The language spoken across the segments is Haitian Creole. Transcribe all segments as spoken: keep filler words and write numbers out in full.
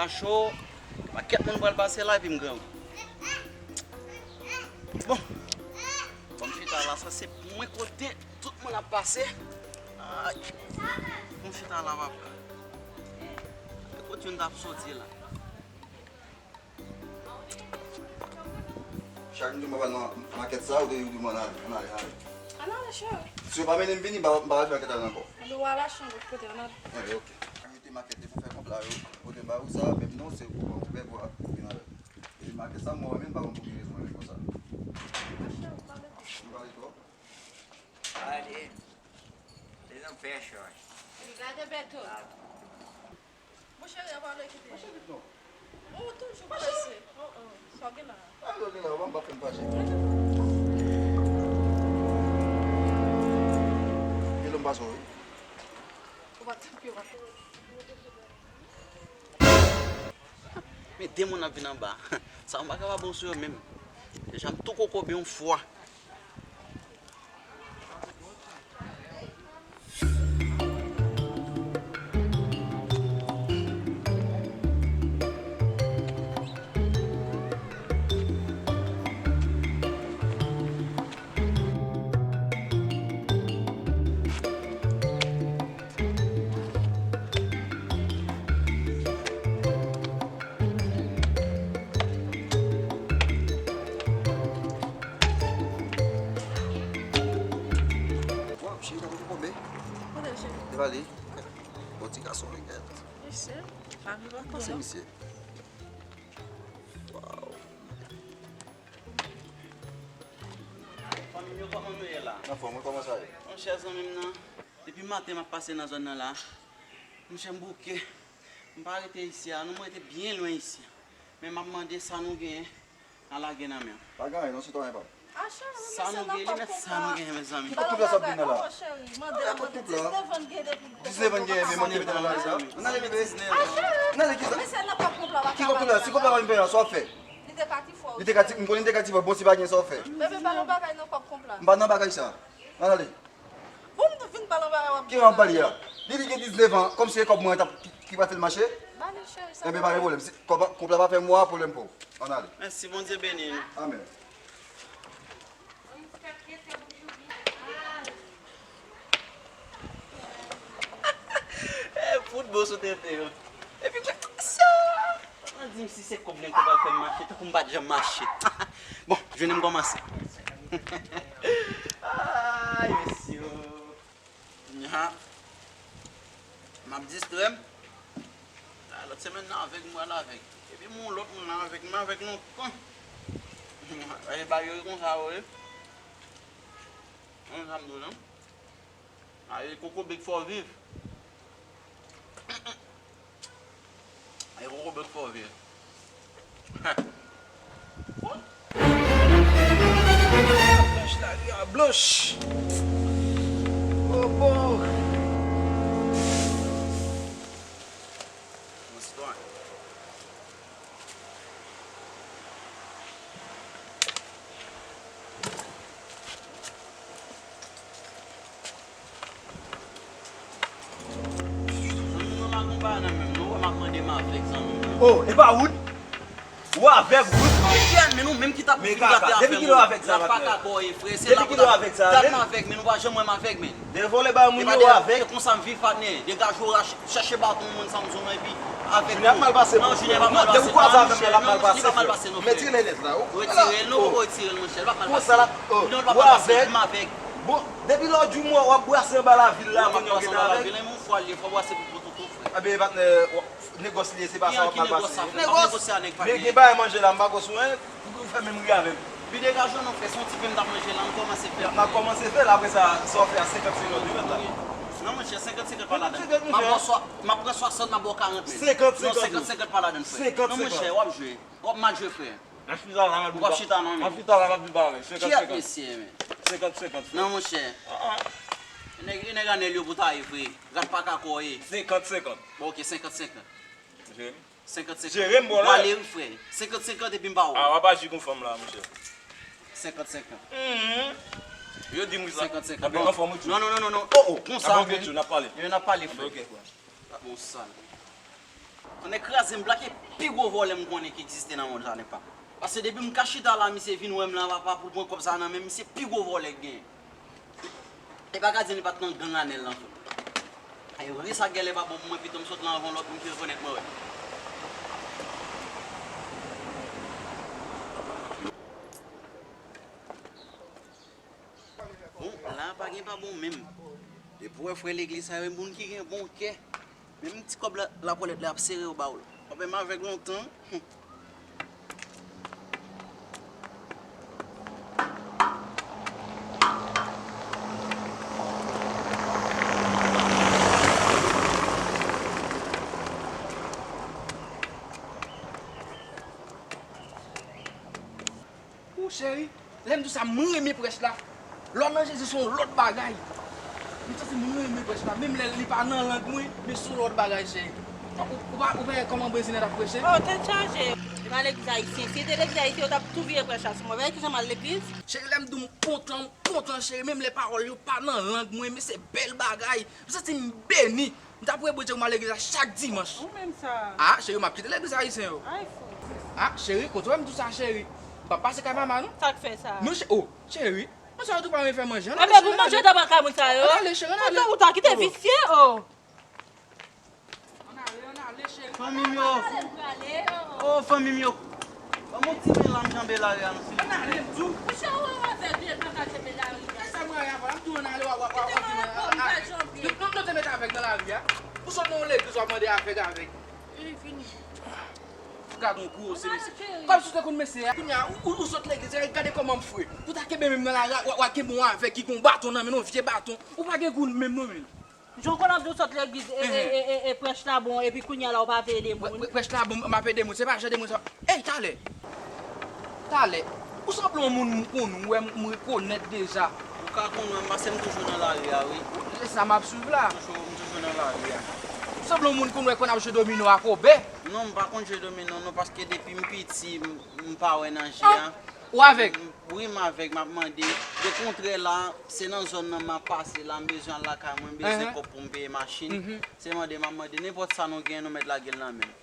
Cho, pakèt moun pral pase la epi m grangou. Bon, kòm chita la, sa se mwen kote tout moun ap pase. Ay, kòm chita la, papa. Kot youn t ap soti la? Chak jou m ap al nan makèt sa, ou te di m ann ale, ann ale, ann ale. Ann ale, cheri. Si yo pa mennen m vini, m pa, m pa pral fè makèt la ankò. Ann ale, w al achte yon lòt kote, ann ale. Ann ale, oke. Mete makèt pou fè konpla yo, kote m ba ou sa, menm non, se pou, pou bègwa, vin avè m. E makèt sa, mwen menm, m pa konn pou ki rezon l vin konsa. Ann ale, cheri, m pale twòp. M pale twòp. Ale. Li nan fè chòy. Li gade Bèto. Mon cheri, an pale kite. Mache vit non. Ou toujou prese. Oh, oh. Sa w gen la? A, yo gen la, w pa fè m fache. Gen lè m pase w, wi. Ou pa t ap yo pa. Men de moun ap vin anba. Sa m pa kapab bon sou yo menm. Deja m tou kokobe yon fwa. Waw, cheri, sa pote konbe? Kote l, cheri? Li pale. Bon, ti gason, li kèt. Mesye, pa viv ankò non. Misye. Waw. Fanmi m yo, kòman nou ye la? Anfòm, wi, kòman sa ye? Monchè, zanmi m nan, depi maten m ap pase nan zòn nan la. Monchè, m bouke. M pa rete isi a non, mwen rete byen lwen isi a. Men m ap mande sa nou genyen, n a lage nan men w. Pa gen anyen non, sitwayen pa m. Sa nou genyen, li mèt sa nou genyen, mezanmi. Ki kòb koup la sa ap vin nan la? Ki kòb koup la? Diznèf an genyen, men mande mete nan la sa. Ann ale, bebe. Ann ale, ki sa? Ki kòb koup la? Si kòb la pa vin peye a, sa w ap fè? Li te ka ti fò. M konnen li te ka ti fò. Bon, si pa gen, sa w ap fè? Bebe, pa nan bagay nan kòb koup la. M pa nan bagay sa. Ann ale. Bon, m vin pale anba w ap. Ki anba li a? Li di gen diznèf an, kòmsi se kòb mwen t ap, ki, ki pa fè l mache? Ba li, cheri, sa. Enben, pa gen pwoblèm. Si kòb, kòb la pa fè mwa, pwoblèm pou ou. Ann ale. Mèsi, Bondye beni nou. Amèn. Eh, fout bon sou tenten yo. Epi, kwe, sa. An di m si se kòb li ankò pral fè m mache, tankou m pa t janm mache. Bon, jounen m kòmanse. Ay, mesye o. Nya. M ap distrè m. A, lòt semèn nan avèg, m pral avèg. Epi m yon lòt moun nan avèg, m avèg lontan. E bagay yo konsa yo ye. Konn sa m di w non. Ayi, kokobèk fè w viv. Ayi, kokobèk fè w viv. Blanch, lari a blanch. Oh, bon. Mon sitwayen. Zanmi mwen pa konn bagay nan menm non, wè m ap mande m avèg zanmi mwen. Oh, e pa wout? Ou avèg wout? Men kiyès, men nou menm ki t ap vin gate afè m. Depi kilè w avèg sa, patnè? Depi kilè w avèg sa? Dat m avèg, men nou pa janm wè m avèg, men. Devan lè ba moun yo avèk. E konsa m viv, patnè. Degaje w, chèche baton moun sa m di w non, epi avèk nou. Jounen ap mal pase pou ou. Non, jounen ap mal pase. Non, depi w kwaze avè m, l ap mal pase, frè. Li pa mal pase non, frè. Retire l non, poko retire l, monchè. Li pa mal pase. Konsa l ap, oh, non, li pa mal pase, m avèk. Bon, depi lòt jou m wè w ap brase anba lavil la, moun yo gentan avèk. Yon fwa l ye, fò w brase pou pototo, frè. Enben, patnè, negòs li ye, se pa sa w ap mal pase. Negòs? Men gen bagay manje la, m pa gòs ou, en. Ou fè menm ri avè m. Epi degaje w non, frè, se yon ti pen m t ap manje la, m kòmanse fè l. M ap kòmanse fè l, apre sa, sa w fè a senkant senkant wi, frè. Non, monchè, senkant senkant pa ladan. M ap pran swa-, m ap pran swasant, m ap ba w karant mil. Senkant senkant. Non, senkant senkant pa ladan, frè. Senkant senkant. Non, monchè, w ap jwe. W ap mal jwe, frè. Ou p ap chita la, m ap chita non, men. M ap chita la, m ap vin ba w, men. Senkant senkant. Kiyès mesye, men? Senkant senkant, frè. Non, monchè. Nèg, nèg anèl yo pou taye, frè. Rat pa ka kòye. Senkant senkant. Bon, ok, senkant senkant. Senkant senkant. Jere m, bò, la. Ou ale wi, frè. Senkant senkant epi m pa wè w. A, w ap aji kon fanm la, monchè. Senkant senkant. Mhm. Yo di m wi sa. Senkant senkant. Bon. Anfòm ou tjou. Non, non, non, non, non. Oh, oh, konsa, men. N ap pale. Yo, n ap pale, frè. Ok, frè. Bon, sal. Nèg kraze m, Black se pi gwo vòlè m konnen ki egziste nan mond sa, nèg pa. Paske depi m ka chita la, misye vin wè m la, papa, pou l pran kòb sa nan men m, misye pi gwo vòlè k genyen. E pa ka di li pa t nan gang Anèl lan tou. E vre sa gèlè pa bon pou mwen, pito m sot la anvan lòt moun ki rekonèt mwen, wè. Bon, la pa gen pa bon menm. Depi w wè frè legliz sa yo, e moun ki gen bon kè. Menm ti kòb la, lakòlèt la ap sere yo ba w. W ap menm avèg lontan. Ou cheri, lè m di w sa, m renmen prèch la. Lè w nan Jezi se yon lòt bagay. M santi m renmen prèch la. Menm lè li pa nan lang mwen, men se yon lòt bagay, cheri. Ou, ou pa, ou pa wè kòman Brezilyen t ap preche? Oh, tèt chaje. Li pa legliz ayisyen. Si li te legliz ayisyen, yo t ap tou vire prèch la sou mwen. Wè kijan m al legliz? Cheri, lè m di w m kontan, m kontan, cheri. Menm lè pawòl yo pa nan lang mwen, men se bèl bagay. M santi m beni. M ta priyé Bondye pou m al legliz la chak dimanch. Ou menm sa. Ah, cheri, m ap kite legliz ayisyen yo. Ay, fou. Ah, cheri, kote w wè m di w sa, cheri? M p ap pase kay mama, non. Sa k fè sa? Non, che-, oh, cheri. Mwen sa yo tou pa renmen fè manje. Ann ale, cheri, ann ale. Enben, pou manje dan baka moun sa yo. Ann ale, cheri, ann ale. Ou ta kite visye, oh. Ann ale, ann ale, cheri. Fanmi m yo. Oh, fanmi m yo. Ban m yon ti men la, m janbe lari a, non, silvouplè. Ann ale, m di w. Monchè, ou wè w avèg, li pa ka janbe lari a. Sa mwen avè, m di w ann ale, w a, w a, w a, w a, w a, non, non, te met avèg nan lari a. Ou sot nan yon legliz, w ap mande avèg, avèg. Vini, vini. Gad yon gwo se mesye. Kòm si w te konn mesye a. Kounye a, ou, ou, ou sot legliz, gade kòman m fre. Ou ta kenbe men m nan lari a, w a, w a kenbe yon avèg ki gen yon baton nan men l, yon vye baton. Ou pa gen gou menm non, men. Jan w konn ap di w sot legliz, e, e, e, e, e prèch la bon, epi kounye a la w pa vle ede moun. Prè-, prè-, prèch la bon, m ap ede moun, se pa jan de moun sa. Ey, talè! Talè! Ou sanble yon moun m konn wè, m, m rekonèt deja. Ou ka konn wè m, paske m toujou nan lari a, wi. Se sa m ap swiv la. Toujou, m toujou nan lari a. Ou sanble yon moun konn wè konn ap jwe domino ak Obè. Non, m pa konn jwe domino, non, paske depi m piti, m, m pa wè nan je a. Ou avèg? Wi, m avèg, m ap mande. Dekontrè la, se nan zòn nan m ap pase la, m bezwen al lakay mwen, m bezwen kòb pou m peye machin. Se mande m ap mande, nenpòt sa nou gen, nou mèt lage l nan men m.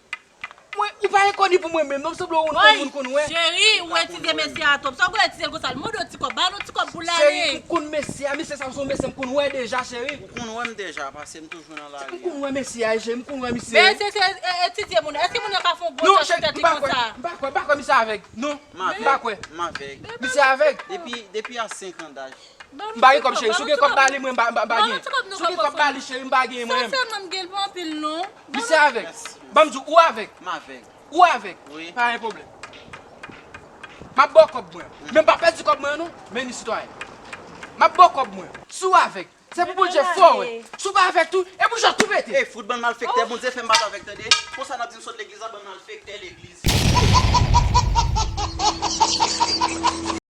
Mwen, ou pa enkoni pou mwen menm, non, m sanble yon moun konn wè. Cheri, ou etidye mesye a twòp. Sa w konn etidye l konsa, l mande w ti kòb, ba l yon ti kòb pou l ale. Cheri, m konn mesye a, mesye sa se yon mesye m konn wè deja, cheri. Ou konn wè m deja, paske m toujou nan lari a. M konn wè mesye a, cheri, m konn wè misye. Men se, se, e, etidye moun. Èske moun nan ka fè yon gwo tchòch sou tèt li konsa? Non, cheri, m pa kwè, m pa kwè, m pa kwè misye avèg. Non. M avèg. M pa kwè. M avèg. Misye avèg. Depi, depi a senk an daj. M pa gen kòb, cheri. Si w gen kòb, ba li mwen, m pa, m pa, m pa gen. Si w gen kòb, ba li, cheri, m pa gen mwen menm. Sensèman, m gen l pa anpil, non. Misye avèg. Ban m di w, ou avèg. M avèg. Ou avèg. Wi. Pa gen pwoblèm. M ap ba w kòb mwen. Men m pa pèdi kòb mwen, non. Men ni sitwayen. M ap ba w kòb mwen. Si w avèg, se pou Bondye fè w wè. Si w pa avèg tou, e pou jan tou pete. Ey, fout bann malfektè, Bondye fè m pa t avèg, tande. Konsa n ap di m sot legliz la, bann malfektè legliz.